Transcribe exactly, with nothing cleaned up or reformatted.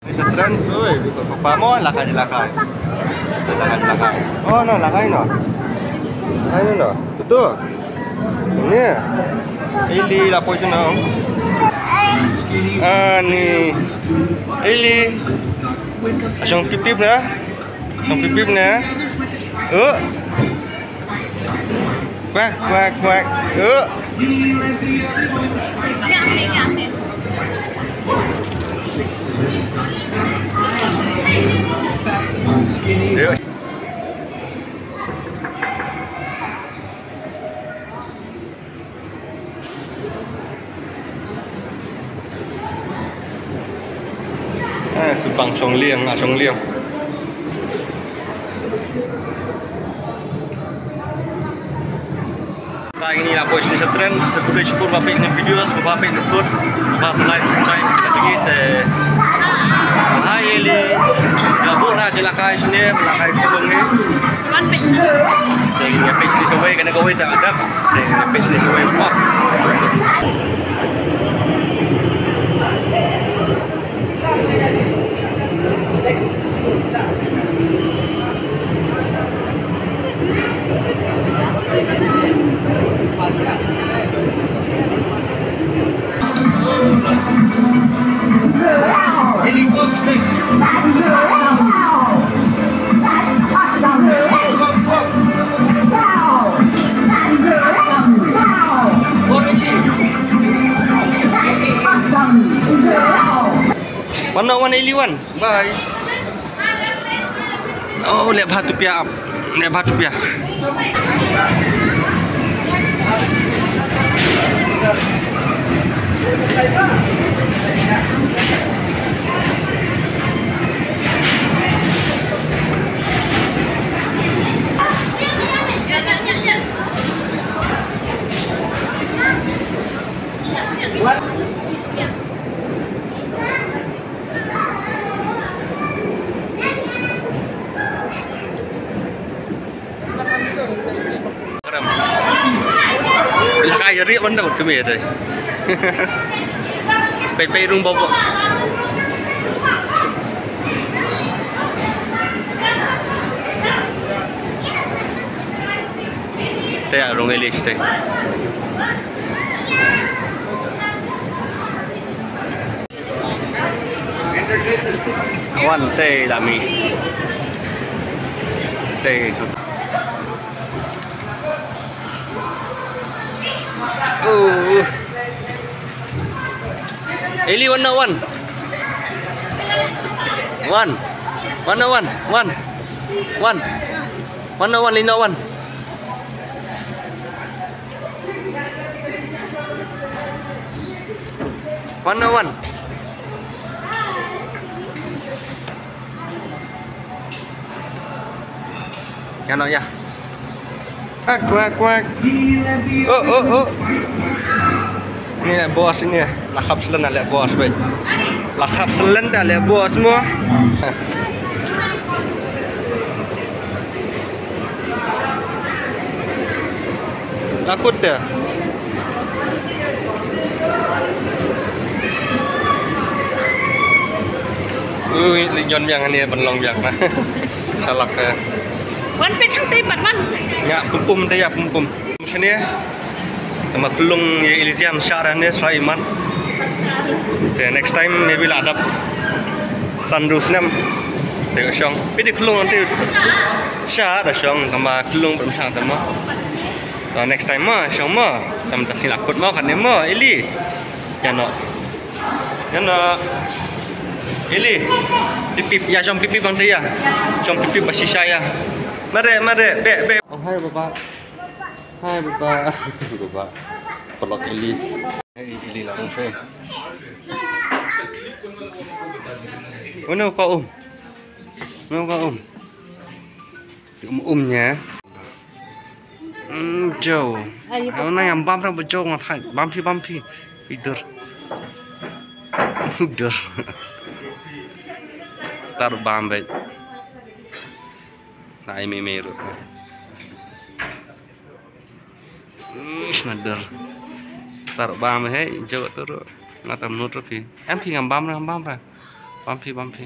Ni sa trend, oi, papa mo, lakai, lakai. Lakai, lakai. Oh, no, lakai, no. Lakai, no, no. Betul. Ni. Ili la poi sini. Ah, ni. Ili. Asong pipip na. Asong pipip na. Oh. Quack, quack, quack. Uh. Eh, sibang shong liang, ah, shong liang. Ka ini la poi sini sa trend, sa kudai syukur ba phi ïa kane video, sa ba phi ïa kut, ba sa like, subscribe, kita lagi te. Hai Eli, ya bu na je lakai sini, lakai sini. Wan page. Te ïa page ni sa wei, kane ka wei ta adap. Te ïa page ni sa wei. Wan, wan, Eli, wan. Bye. Oh, leh bha tu pia ap. Leh bha tu pia. Laka yari banda bad kami dai. Pei pei rung baba. Te rung Eli te. Wan te lami. Te su. Oh. Eli, wan na wan. Wan. Wan na wan. Wan. Wan. Wan na wan, Eli na wan. Wan na wan. Ïa no ïa. Ak, ak, ak. Oh, oh, oh. Ni leh boss ni. La khap slen leh boss, bhai. La khap slen ta leh boss mo. La kut te. Ui, li nyon biang ni ban long biang na. Salak, eh. Wan peit shang te pat wan. Ïa pum pum te, ïa pum pum. Shane. Tama klung ïa Elysium shah ra ne shah iman. Te next time maybe la dap san du snem. Te shong. Peit klung te shah da shong tama klung pynshang tama. To next time ma shong ma. Tam ta sila kut ma kan ne ma Eli. Ïa no. Ïa no. Eli. Pip pip ïa shong pip pip bang te ïa. Shong pip pip ba shisha ïa. Mare mare be be. Oh hai baba. Hai baba. Baba. Pelok Eli. Hai Eli lang hai. Mano ka um? Mano ka um? Um um nya. Hmm, jo. Ayo, na yang bam rang bejo ngat hai. Bam phi, bam phi. Idur. Idur. Tar bam be. Sai me me ru. Ish, nader. Tar bam he, jo tu ru. Ngata menut ru phi. Em phi ngam bam ra, ngam bam ra. Bam phi, bam phi.